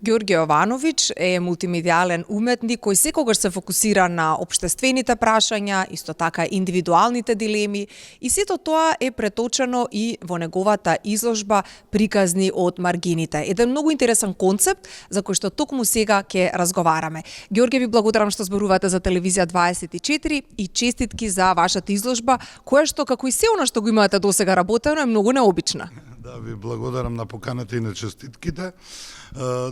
Ѓорѓе Јовановиќ е мултимедијален уметник кој секогаш се фокусира на општествените прашања, исто така индивидуалните дилеми и сето тоа е преточено и во неговата изложба Приказни од маргините. Еден многу интересен концепт за кој што токму сега ќе разговараме. Ѓорѓе, ви благодарам што зборувате за Телевизија 24 и честитки за вашата изложба, која што како и се она што го имате досега работено е многу необична. Да, ви благодарам на поканата и на честитките.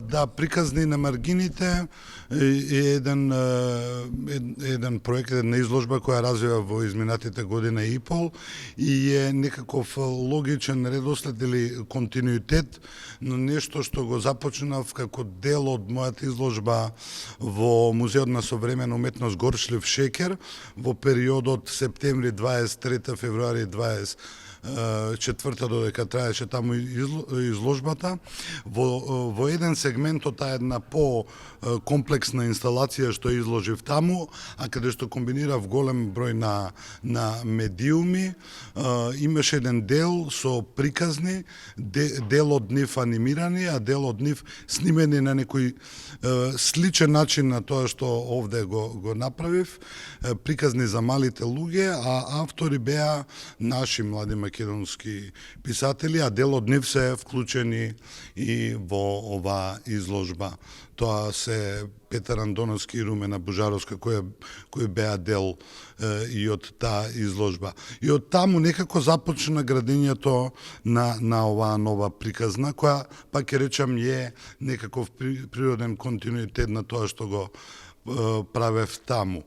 Да, Приказни на маргините е еден проект, една изложба која развива во изминатите година и пол и е некаков логичен редослед или континуитет, но нешто што го започнав како дел од мојата изложба во Музеот на современа уметност Горчлив шекер во периодот септември 23 февруари 24 додека траеше таму изложбата. Во еден сегмент од таа една по-комплексна инсталација што изложив таму, а каде што комбинирав голем број на медиуми, имаше еден дел со приказни, дел од нив анимирани, а дел од нив снимени на некој сличен начин на тоа што овде го направив, приказни за малите луѓе, а автори беа наши млади македонски писатели, а дел од нив се вклучени и во оваа изложба. Тоа се Петар Андоновски и Румена Божаровска кои беа дел и од таа изложба. И од таму некако започна градењето на оваа нова приказна, која, пак ќе речам, е некаков природен континуитет на тоа што го правев таму.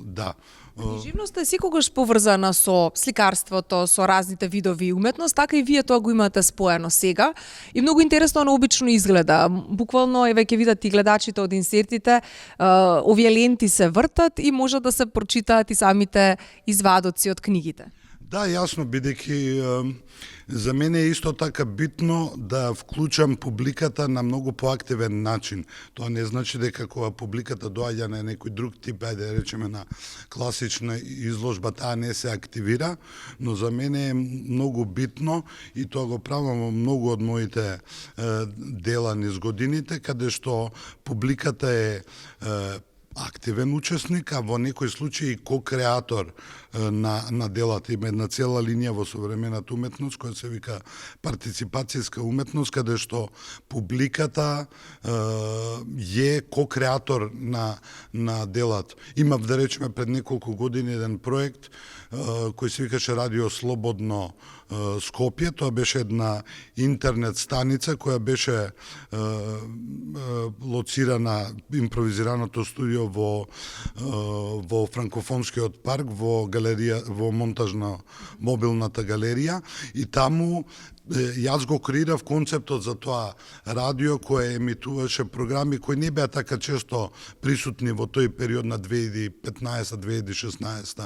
Да. Книжевноста е секогаш поврзана со сликарството, со разните видови уметност, така и вие тоа го имате споено сега. И многу интересно необично изгледа. Буквално, еве ќе видат и гледачите од инсертите, овие ленти се вртат и може да се прочитаат и самите извадоци од книгите. Да, јасно, бидејќи за мене е исто така битно да вклучам публиката на многу поактивен начин. Тоа не значи дека кога публиката доаѓа на некој друг тип, ајде да речеме на класична изложба, таа не се активира, но за мене е многу битно и тоа го правам во многу од моите дела низ годините, каде што публиката е активен учесник, а во некој случај и ко-креатор на делата. Има една цела линија во современата уметност која се вика партиципацијска уметност, каде што публиката е ко-креатор на делата. Имав, да речеме, пред неколку години еден проект кој се викаше Радио Слободно Скопје. Тоа беше една интернет станица која беше лоцирана импровизираното студио во Франкофонскиот парк, во монтажна мобилната галерија, и таму јас го креирав концептот за тоа радио кое емитуваше програми кои не беа така често присутни во тој период на 2015-2016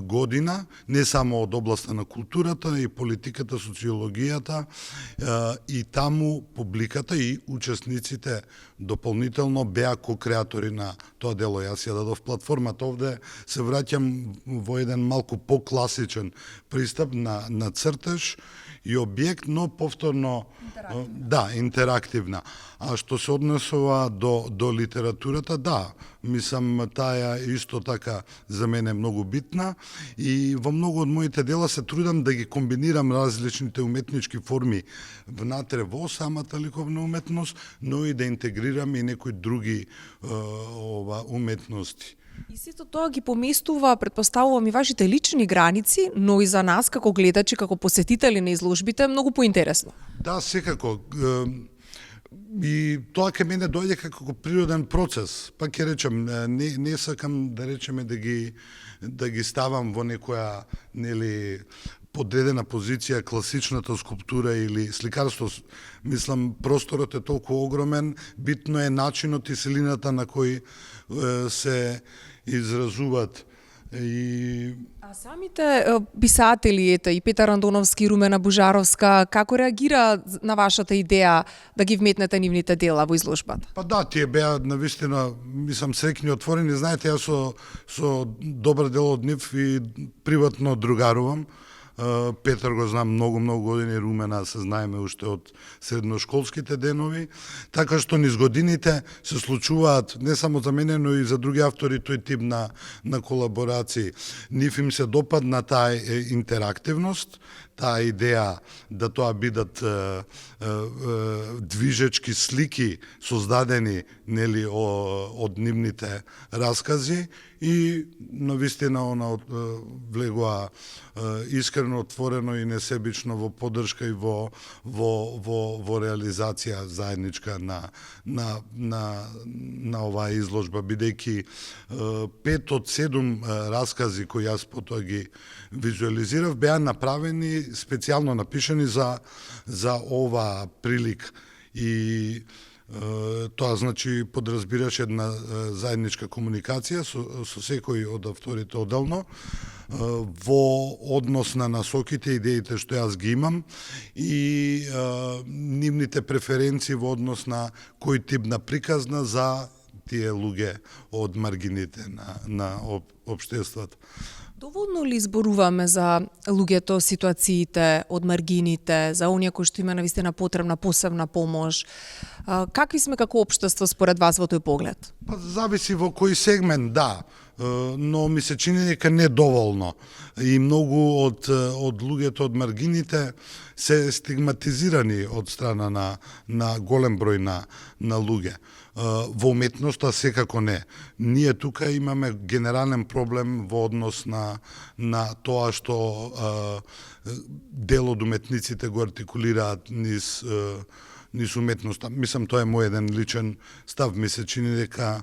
година, не само од областа на културата, и политиката, социологијата, и таму публиката и учесниците дополнително беа ко-креатори на тоа дело. Јас ја дадов платформата овде, се враќам во еден малку по-класичен пристап на цртеж и објект, но повторно интерактивна. А што се однесува до литературата, да, мислам таа исто така за мене многу битна и во многу од моите дела се трудам да ги комбинирам различните уметнички форми внатре во самата ликовна уметност, но и да интегрирам и некои други уметности. И сето тоа ги поместува, претпоставувам, и вашите лични граници, но и за нас како гледачи, како посетители на изложбите, многу поинтересно. Да, секако. И тоа кај мене дојде како природен процес. Пак ќе речем, не сакам да речеме да ги ставам во некоја подредена позиција, класичната скулптура или сликарство. Мислам, просторот е толку огромен, битно е начинот и силината на кој се изразуваат. А самите писатели, и Петар Андоновски, и Румена Божаровска, како реагира на вашата идеја да ги вметнете нивните дела во изложбата? Па да, тие беа навистина, мислам, среќни, отворени. Знаете, јас со добар дел од нив и приватно другарувам. Петар го знам многу години, Румена се знаеме уште од средношколските денови, така што низ годините се случуваат не само за мене, но и за други автори тој тип на колаборации. Нив им се допадна таа интерактивност, таа идеја да тоа бидат движечки слики создадени нели од нивните раскази и навистина она влегоа искрено, отворено и несебично во поддршка и во реализација заедничка на оваа изложба, бидејќи 5 од 7 раскази кои јас потоа ги визуализирав беа направени специјално напишани за оваа прилика и тоа значи подразбираше една заедничка комуникација со секој од авторите одделно во однос на насоките, идеите што јас ги имам и нивните преференции во однос на кој тип на приказна за тие луѓе од маргините на општеството. Доволно ли зборуваме за луѓето, ситуациите од маргините, за оние кои што има навистина потребна посебна помош? Какви сме како општество според вас во тој поглед? Па зависи во кој сегмент, да, но ми се чини дека не доволно. И многу од луѓето од маргините се стигматизирани од страна на голем број на луѓе. Во уметноста секако не. Ние тука имаме генерален проблем во однос на тоа што дел од уметниците го артикулираат низ уметноста. Мислам, тоа е мој еден личен став. Ми се чини дека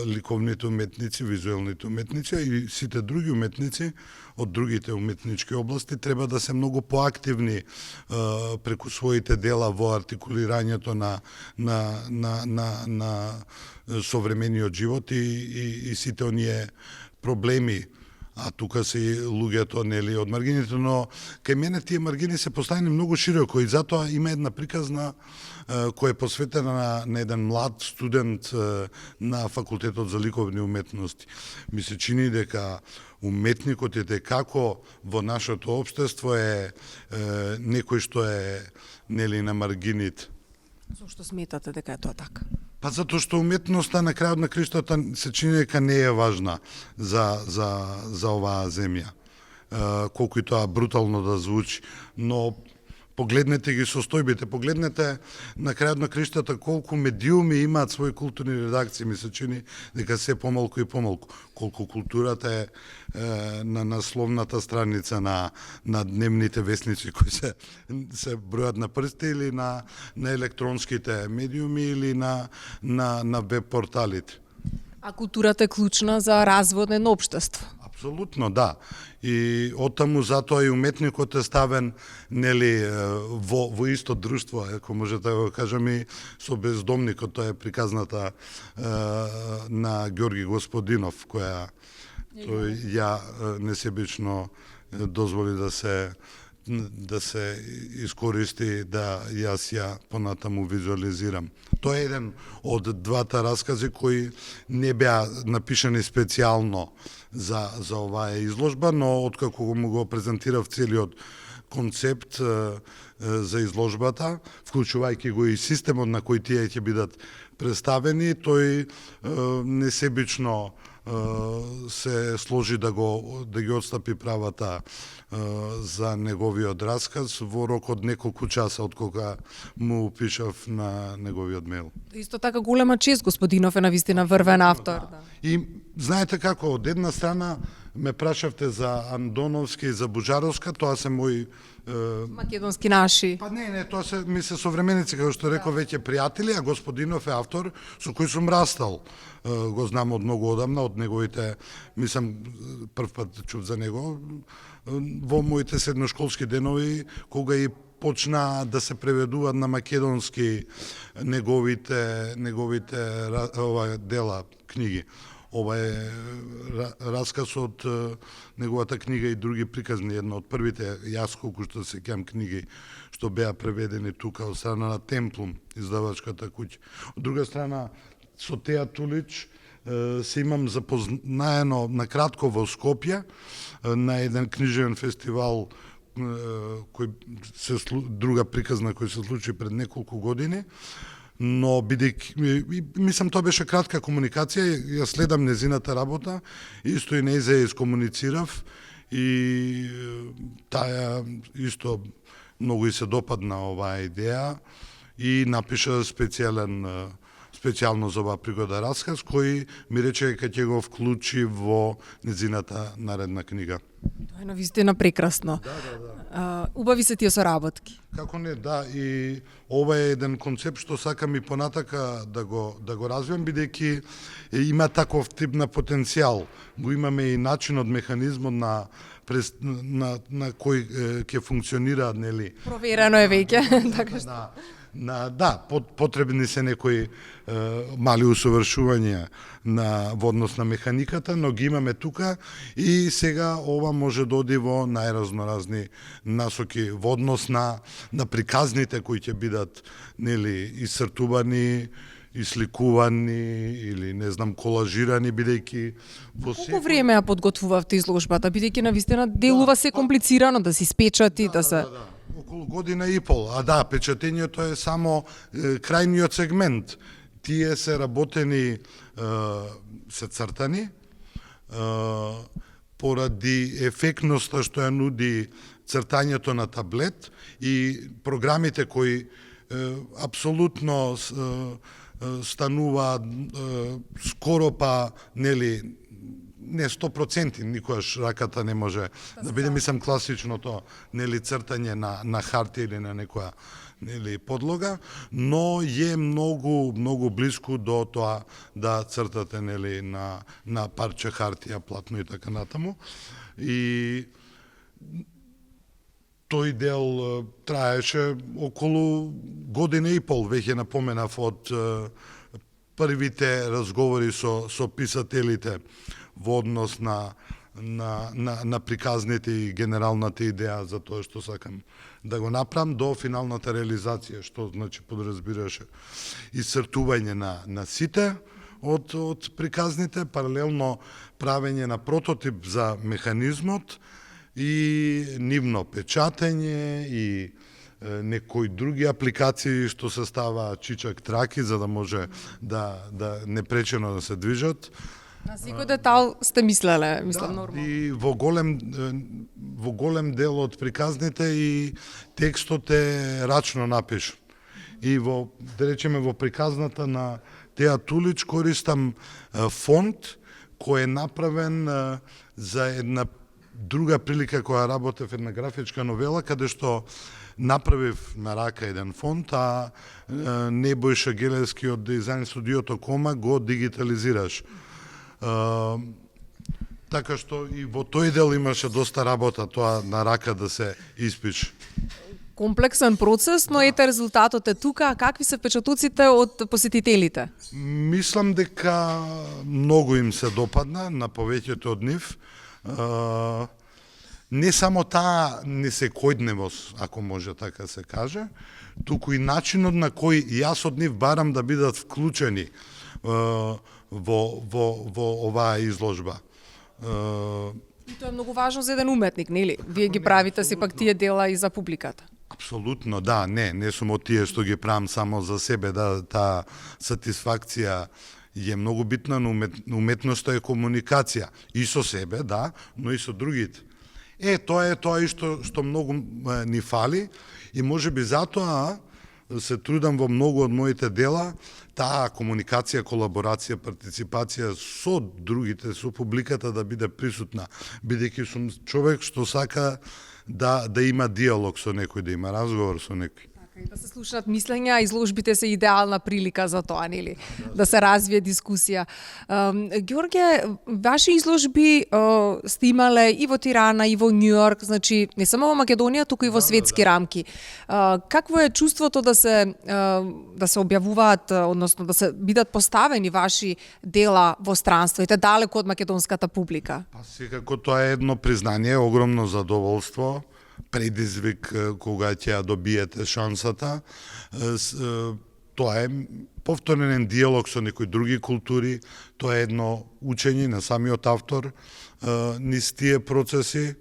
ликовните уметници, визуелните уметници и сите други уметници од другите уметнички области треба да се многу поактивни преку своите дела во артикулирањето на современиот живот и сите оние проблеми. А тука се и луѓето нели од маргините, но кај мене тие маргини се поставени многу широко и затоа има една приказна која е посветена на еден млад студент на факултетот за ликовни уметности. Ми се чини дека уметникот е како во нашето општество е некој што е нели на маргините. Зошто сметате дека е тоа така? Па затоа што уметноста на крајот на криштата се чини дека не е важна за оваа земја. Колку и тоа брутално да звучи, но погледнете ги состојбите, погледнете на крајот на криштата колку медиуми имаат своји културни редакции, ми се чини дека се помалку и помалку. Колку културата е на насловната страница на дневните весници кои се бројат на прсти или на електронските медиуми или на веб порталите. А културата е клучна за развој на едно општество. Апсолутно, да. И оттаму затоа и уметникот е ставен нели во исто друштво, ако може да го кажам, и со бездомникот, тоа е приказната на Ѓорги Господинов, која тој ја несебично дозволи да се искористи да јас ја понатаму визуализирам. Тоа е еден од двата раскази кои не беа напишани специјално за оваа изложба, но откако му го презентирав целиот концепт за изложбата, вклучувајќи го и системот на кој тие ќе бидат представени, тој несебично се сложи да ги отстапи правата за неговиот расказ во рок од неколку часа од кога му пишав на неговиот мејл. Исто така голема чест Господинов е навистина врвен автор. Да. И знаете како, од една страна ме прашавте за Андоновски и за Бужаровска, тоа се мои македонски наши. Па не, тоа ми се современици, како што реков, веќе пријатели, а Господинов е автор со кој сум растал. Го знам од многу одамна, од неговите, мислам, прв пат чув за него, во моите средношколски денови, кога и почна да се преведуваат на македонски неговите дела, книги. Ова е расказ од неговата книга и други приказни, една од првите, јас колку што се сеќавам книги што беа преведени тука од страна на Темплум, издавачката куќа. Од друга страна, со Теја Тулич, се имам запознаено на кратко во Скопје на еден книжен фестивал кој друга приказна кој се случи пред неколку години, но бидејќи мислам тоа беше кратка комуникација, ја следам незината работа, исто и нејзе ја искомуницирав и таа исто многу и се допадна оваа идеја и напиша специјално за оваа пригода расказ, кој ми рече дека ќе го вклучи во незината наредна книга. Тоа е навистина прекрасно. Убави се тие соработки. Како не, да, и ова е еден концепт што сакам и понатака да го развијам, бидејќи има таков тип на потенцијал. Го имаме и начинот, механизмот на кој ќе функционира, нели? Проверено е веќе, така што. Да, потребни се некои мали усовршувања во однос на механиката, но ги имаме тука и сега ова може да оди во најразноразни насоки во однос на приказните кои ќе бидат, нели, исцртувани, исликувани или не знам колажирани, бидејќи во Колку време ја подготвувавте изложбата, бидејќи навистина делува се комплицирано да се испечати, да се околу година и пол. А да, печатењето е само крајниот сегмент. Тие се работени, се цртани, поради ефектноста што ја нуди цртањето на таблет и програмите кои апсолутно стануваат скоро па, нели, не 100%, никогаш раката не може да биде, мислам, класичното, нели, цртање на хартија или на некоја, нели, подлога, но е многу блиску до тоа да цртате, нели, на парче хартија, платно и така натаму. И тој дел траеше околу година и пол, веќе напоменав од првите разговори со писателите во однос на приказните и генералната идеја за тоа што сакам да го направам до финалната реализација, што значи подразбираше исцртување на сите од приказните, паралелно правење на прототип за механизмот и нивно печатење и некои други апликации што се става чичак траки за да може да непречено да се движат. На секој детал сте мислеле, мислам, нормално. И во голем дел од приказните и текстот е рачно напишан. И да речеме, во приказната на Теа Тулич користам фонт кој е направен за една друга прилика која работев, една графичка новела, каде што направив на рака еден фонт, а Небојша Гелевски од дизајн студиото Кома го дигитализираш. Така што и во тој дел имаше доста работа тоа на рака да се испише. Комплексен процес, но ете резултатот е тука. Какви се впечатоците од посетителите? Мислам дека многу им се допадна, на повеќето од нив. Не само таа несекојдневост, ако може така се каже, туку и начинот на кој јас од нив барам да бидат вклучени во оваа изложба. И тоа е многу важно за еден уметник, нели? Вие ги правите сепак тие дела и за публиката. Апсолутно, да, не сум од тие што ги правам само за себе, да, таа сатисфакција е многу битна, но уметноста е комуникација и со себе, да, но и со другите. Тоа е тоа и што многу ни фали и можеби затоа се трудам во многу од моите дела таа комуникација, колаборација, партиципација со другите, со публиката да биде присутна, бидејќи сум човек што сака да има диалог со некој, да има разговор со некој. И да се слушнат мислења, изложбите се идеална прилика за тоа, нели? Да се развие дискусија. Ѓорѓе, ваши изложби сте имале и во Тирана, и во Њујорк, значи не само во Македонија, туку и во светски рамки. Какво е чувството да се објавуваат, односно да се бидат поставени ваши дела во странство, и те далеку од македонската публика? Па секако тоа е едно признание, огромно задоволство, предизвик кога ќе ја добиете шансата. Тоа е повторен диалог со некои други култури, тоа е едно учење на самиот автор низ тие процеси,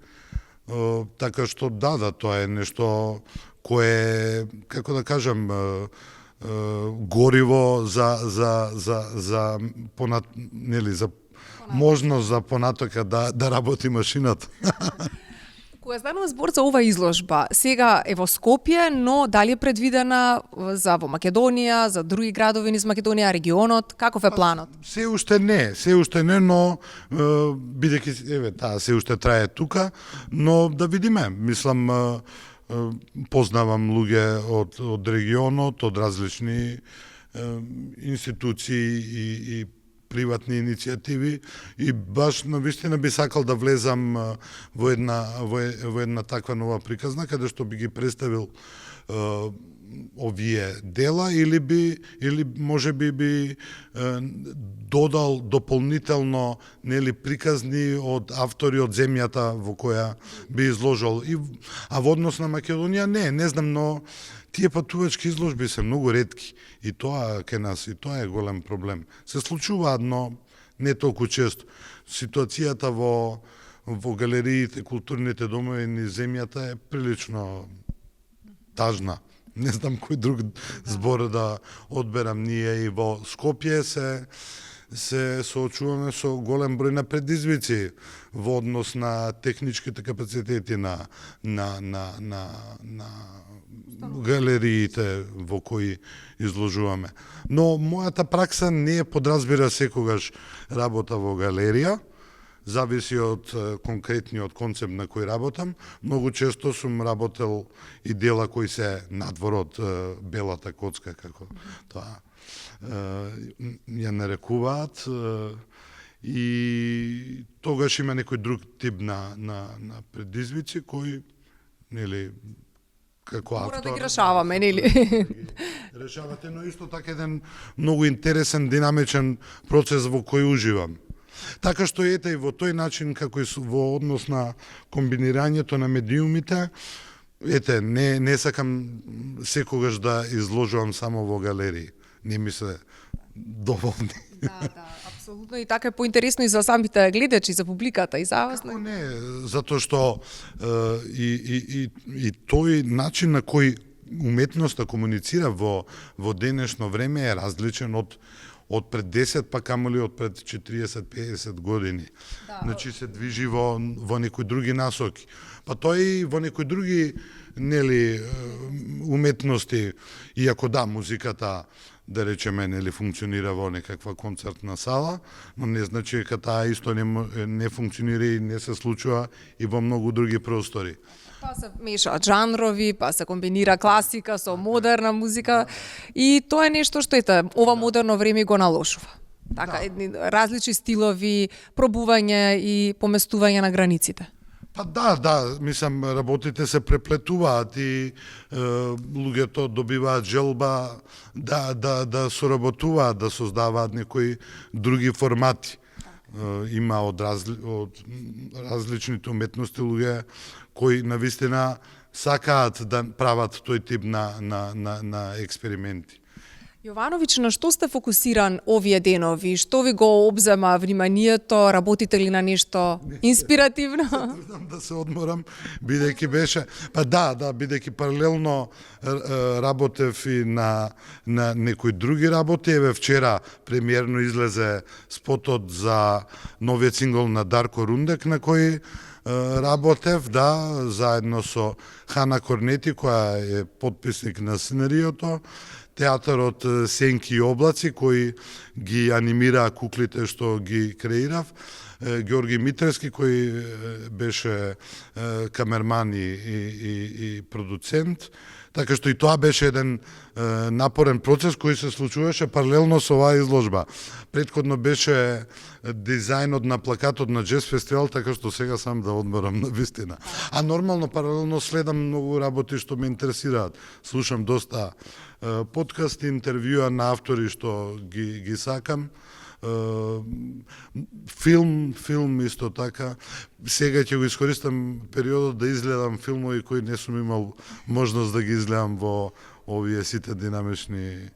така што да, тоа е нешто кое, како да кажам, гориво за можност за понатока да работи машината. Кога станува збор за ова изложба, сега е во Скопје, но дали е предвидена за во Македонија, за други градови низ Македонија, регионот, каков е планот? Се уште не, но бидејќи таа се уште трае тука, но да видиме, мислам познавам луѓе од регионот, од различни институции и приватни иницијативи и баш навистина би сакал да влезам во една таква нова приказна каде што би ги представил овие дела или може би додал дополнително приказни од автори од земјата во која би изложил. А во однос на Македонија не знам, но тие патувачки изложби се многу ретки и тоа кај нас, и тоа е голем проблем. Се случуваат, но не толку често. Ситуацијата во галериите, културните домови низ земјата е прилично тажна. Не знам кој друг збор да одберам. Ние и во Скопје се соочуваме со голем број на предизвици во однос на техничките капацитети на галериите во кои изложуваме. Но мојата пракса не подразбира секогаш работа во галерија, зависи од конкретниот концепт на кој работам. Многу често сум работел и дела кои се надвор од белата коцка, како тоа ја нарекуваат, и тогаш има некој друг тип на предизвици кои, како автор... Мора да ги решаваме, нели? Решавате, но исто така еден многу интересен, динамичен процес во кој уживам. Така што ете и во тој начин, како и во однос на комбинирањето на медиумите, ете, не сакам секогаш да изложувам само во галерии. Не ми се доволни. Да, апсолутно, и така е поинтересно и за самите гледачи, за публиката и за вас. Како не, затоа што и тој начин на кој уметноста комуницира во денешно време е различен од пред 10, па камоли од пред 40-50 години. Да. Значи се движи во некои други насоки. Па тој и во некои други уметности, иако да, музиката, да речеме, функционира во некаква концертна сала, но не значи дека таа исто не функционира и не се случува и во многу други простори. Па се мешаат жанрови, па се комбинира класика со модерна музика и тоа е нешто што ова модерно време го налошува. Така, различни стилови, пробување и поместување на границите. Па да, мислам, работите се преплетуваат и луѓето добиваат желба да соработуваат, да создаваат некои други формати. Има од различните уметности луѓе кои навистина сакаат да прават тој тип на експерименти. Јовановиќ, на што сте фокусиран овие денови? Што ви го обзема вниманието? Работите ли на нешто инспиративно? Трудам да се одморам, бидејќи беше... Па да, бидејќи паралелно работев и на некои други работи. Еве вчера премиерно излезе спотот за новиот сингл на Дарко Рундек, на кој работев, заедно со Хана Корнети, која е потписник на сценариото, театарот Сенки и облаци, кои ги анимираа куклите што ги креирав, Георги Митрески, кој беше камерман и продуцент, така што и тоа беше еден напорен процес кој се случуваше паралелно со оваа изложба. Претходно беше дизајнот на плакатот на Джез фестивал, така што сега сам да одморам на вистина. А нормално паралелно следам многу работи што ме интересираат. Слушам доста подкасти, интервјуа на автори што ги сакам. Филм исто така. Сега ќе го искористам периодот да изгледам филмови кои не сум имал можност да ги изгледам во овие сите динамични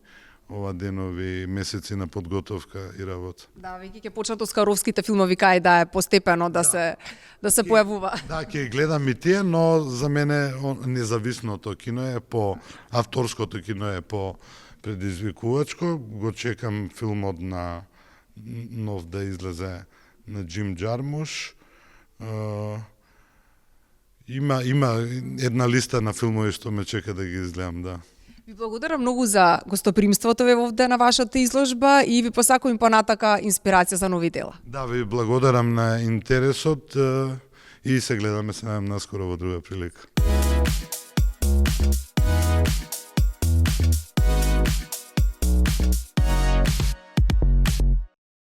ова денови месеци на подготовка и работа. Да, веќе ќе почнат оскаровските филмови кај да е постепено да се појавува. Да, ќе гледам и тие, но за мене независното кино е по авторското кино е по предизвикувачко. Го чекам филмот на нов да излезе на Джим Джармуш. Има една листа на филмови што ме чека да ги изгледам, да. Ви благодарам многу за гостопримството ве овде на вашата изложба и ви посакувам понатака инспирација за нови дела. Да, ви благодарам на интересот и се гледаме се надам наскоро во друга прилика.